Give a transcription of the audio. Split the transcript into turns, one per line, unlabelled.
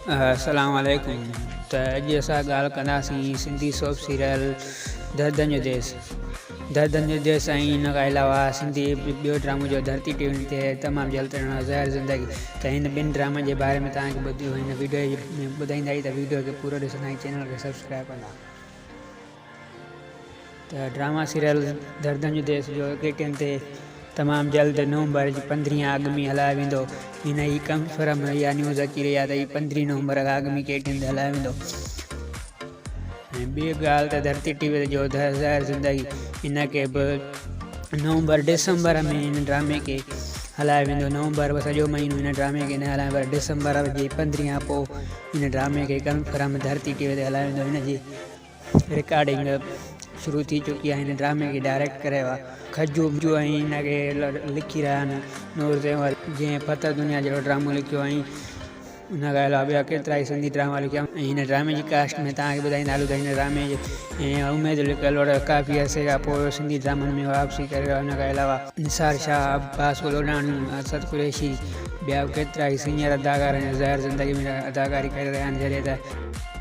السلام عليڪم ته اڄ اسان ڳالهه ڪنداسين سنڌي سوپ سيريل دردن جو ديس دردن جو ديس ۽ ان کان علاوه سنڌي ٻيو ڊرامو جو ڌرتي ٽي وي تي تمام جلد اچڻ وارو زهر زندگي ته هن ٻن ڊرامن جي باري ۾ توهان کي ٻڌ هن ويڊيو ۾ ٻڌائينداسين ته ويڊيو کي پورو ڏسندا ۽ چينل کي سبسڪرائب ڪندا ته ڊراما سيريل دردن جو ديس جو ڪي ٽي اين تي تمام جلد نومبر جي پندرهين کان اڳ ۾ هلايو ويندو. هن هي ڪنفرم اها نيوز اچي رهي آهي ته هي پندرهين نومبر کان اڳ ۾ ڪي ٽي اين تي هلايو ويندو. ۽ ٻي ڳالهه ته ڌرتي ٽي وي تي جو زهر زندگي ان کي به نومبر ڊسمبر ۾ هن ڊرامي کي هلايو ويندو. نومبر به سڄو مهينو هن ڊرامي کي نه هلايو پر ڊسمبر جي پندرهين کان پوء هن ڊرامي کي ڪنفرم ڌرتي ٽي وي تي هلايو ويندو. هن جي رڪارڊنگ شروع ٿي چڪي آهي هن ڊرامي کي ڊائريڪٽ ڪري رهيو آهي کجو ۽ هن کي لکي رهيا آهن نور زيور جنهن فتح دنيا جهڙو ڊرامو لکيو ۽ ان کان علاوه ٻيا ڪيترا ئي سنڌي ڊراما لکيا ۽ هن ڊرامي جي ڪاسٽ ۾ توهان کي ٻڌائيندا هلون ته هن ڊرامي جي اميد علي ڪلوڙ ڪافي عرصي کان پوء سنڌي ڊرامن ۾ واپسي ڪري رهيو آهي ان کان علاوه نثار شاهه عباس گلوڏاڻي اسد قريشي ٻيا به ڪيترا ئي سينيئر اداڪار هن زهر زندگي ۾ اداڪاري ڪري رهيا آهن جڏهن ته.